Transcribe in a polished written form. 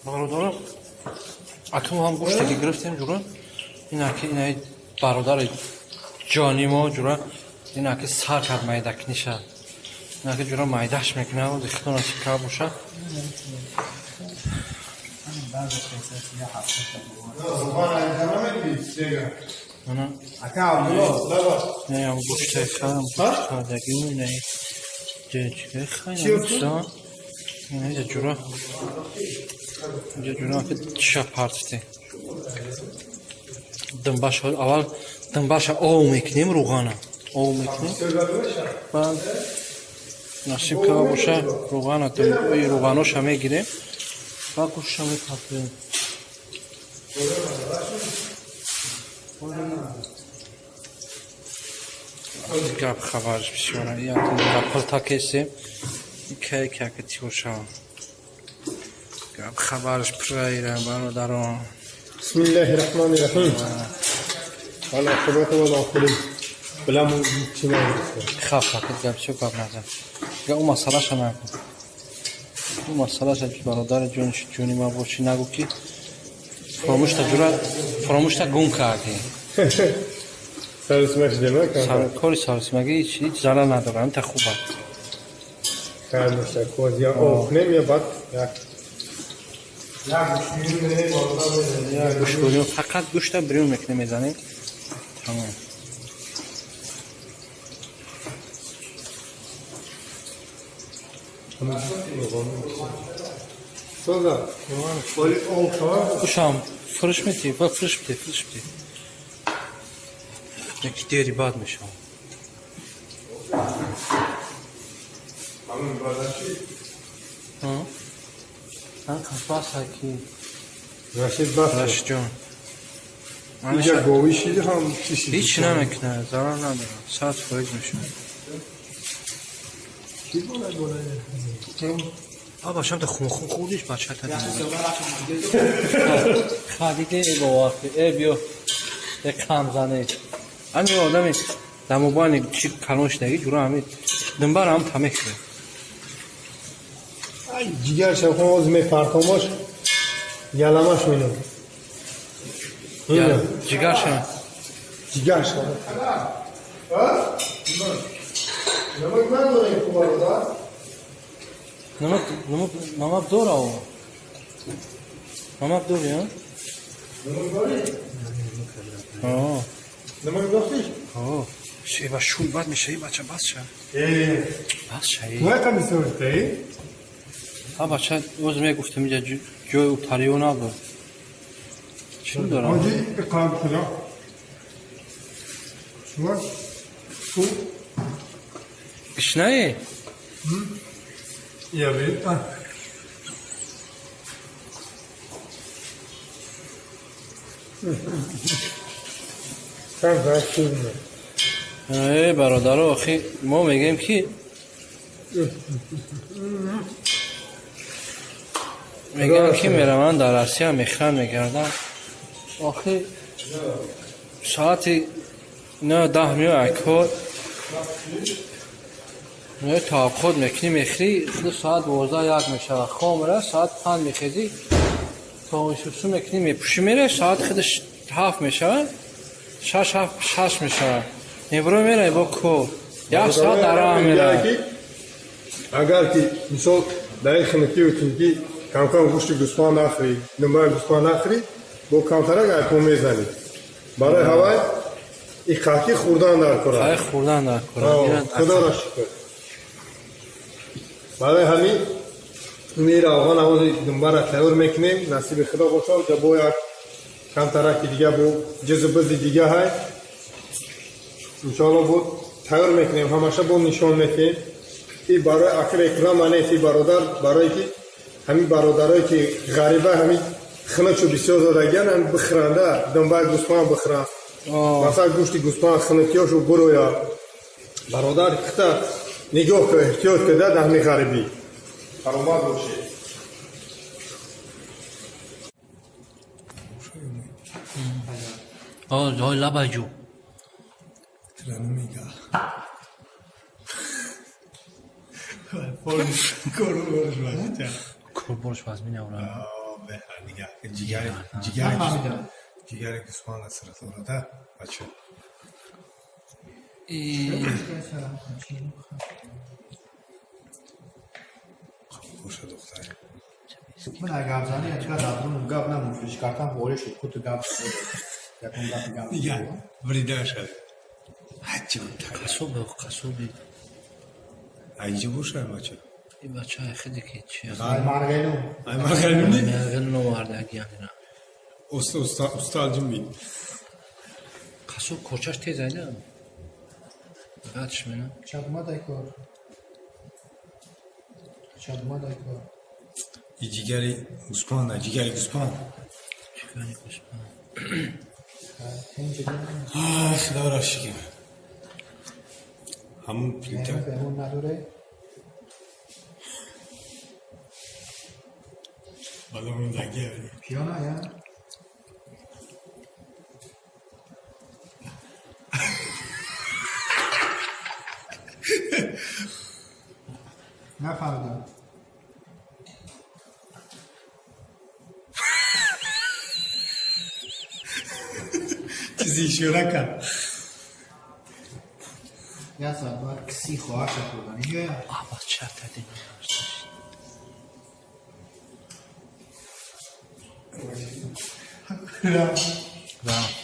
Бародаро, акнун ҳам гӯште ки гирифтем, ҷура, инаки инаи бародари ҷони мо, ҷура, инаки сар кард майдакниша, инаки, ҷура, майдаш мекунад. Ози худо насиб кард боша. Ана неам гӯштаи хам кардагим, инаи чига, инаи ҷура, инҷа, ҷура, ки чиша партифте. Думбаша аввал, думбаша ов мекунем, рӯғана ов мекунем, баъд насиб кава боша, рӯғана, рӯғаноша мегирем, баъд гӯштша мепартоем. Гап хабарш бисёра, пилта кесем, кай ки тиёр шава, гап хабарш пурраира, бародарон. بسم الله الرحمن الرحيم. على قدرة والعقلين. بلا چی. Хаб фақат гап чӣ, гап назан, га ӯ масъалаша накун, ӯ масъалаша, бародари ҷони ҷони ма бошӣ, нагӯ ки фаромӯшта, ҷура, фаромӯшта гум кардӣ. Саросимаш дема. Кори саросимагӣ ҳеҷ зарар надорад, ҳамта хуб аст. Хайр боша, коз я об кунем, я баъд як Гӯшт бурён, фақат гӯшта бирён мекунем, мезанем, тамом. Соза. Оли об шава. Гӯшам фурӯш метӣ ва фурӯш бите, фурӯш бите, яки дери бад мешавам. Ҳамин бадаши. Бас ки. Рашид, бас. Рашидҷон. Инҷа говӣ шиди ҳам чӣ шиди? Ҳеҷ намекунад, зарар надорад, 100% мешавад. Чӣ болай болай? Аба шамта хун хун хӯрдиш, бачата хадиде, э боварки, э биё, э камзане, ами одами дамобани чи калон шидаги, ҷура, ами думбара ҳам тамехӯрад. Ай, ҷигар шавхон, оз мепартомош, яламаш минам. Ҷигарша. Ҷигар шава. Намак надорем ку, бародар? Намак, намак, намак дора о. Намак дори, а? Намак дорӣ? Аа. Намак доштӣ? Аа. Шева шуй бад мешаи, бача, бас ша. Э. Бас шаи. Нуай қамисоштаи? А бача, оз мегуфтам, инҷа ҷои утариё набуд. Чӣ дорам? Оҷи иқам шуда. Шумо? Су? Гишнаe? Я би. А. Чанд соат шуд? Э, бародаро, охи мо мегӯем ки мегӯям ки мераванд дар Россия, мехӯранд, мегарданд, охи соати 9-10 меояд кор, меои, таваққуф мекунӣ, мехӯрӣ, худ соат 12-1 мешавад, хоб мера, соат 5 мехезӣ, то сусу мекунӣ, мепӯшӣ, мере, соат худаш 7 мешавад, 6, 7, 6 мешавад, мебуро, меравӣ бо кор, як соат дар роҳ меравад. Агар ки мисол дар ин хунукию тинкӣ камкам гӯшти гӯсфанд нахӯрӣ, думбаи гӯсфанд нахӯрӣ, бо камтарак айпо мезанӣ. Барои ҳавай иқаки хӯрдан дар кора. Ай, хӯрдан дар кора. Худоро шукр. Барои ҳамин мера оған авози думбара тайёр мекунем, насиби худо бошад, ҷа бо як камтараки дига, бо ҷизу бизи дига ҳай. Иншоалло, бо тайёр мекунем, ҳамаша бо нишон метиҳем. И барои акр реклама нест, и бародар, барое ки ҳамин бародарое ки ғариба, ҳамин хунучу бисёр додагиян, ҳамин бихӯранда, думбаи гӯсфанд бихӯранд. Масалан, гӯшти гӯсфанд хунукиёшу буроя. Бародар, хита нигоҳ кун, эҳтиёт кун дар ҳамин ғарибӣ. Саломат бошед. Ой, лабаҷу. Намега. Корборш вазмин. Корборш вазмин авра. Беҳар дига ҷигари Нафаҳмидам. Ҷигари гӯсфанд аст дорада, бача. Боша, духтари. Ман ай гапзанӣ ячка дар гап намуфиш картам ҳоле шуд, куту гап якум гапи гап. Дига брида шад. Ҳачи. Қассобе, қассоби. Айҷи боша, бача. И бачаи хиди ки чи. Ай Марғелу. Ай Марғелуни. Марғелуно оварда гиянина. Уста, уста, уста алҷимби. Қассоб корчаш тез айда. Ғатш мена. Чадма дай кор. Чадма дай кор. И ҷигари гӯспанд, ҷигари гӯспанд. Ҷигари гӯспанд. Ай, худоро шукр. Ҳамун плита. Бемон надоре. Баламун дагия. Пиёна я. Нафаҳмидам. Чизи ишора кард. Як соат баъд киси хоҳарша хӯрдан. Иҷоя. Бача тади. Рафт.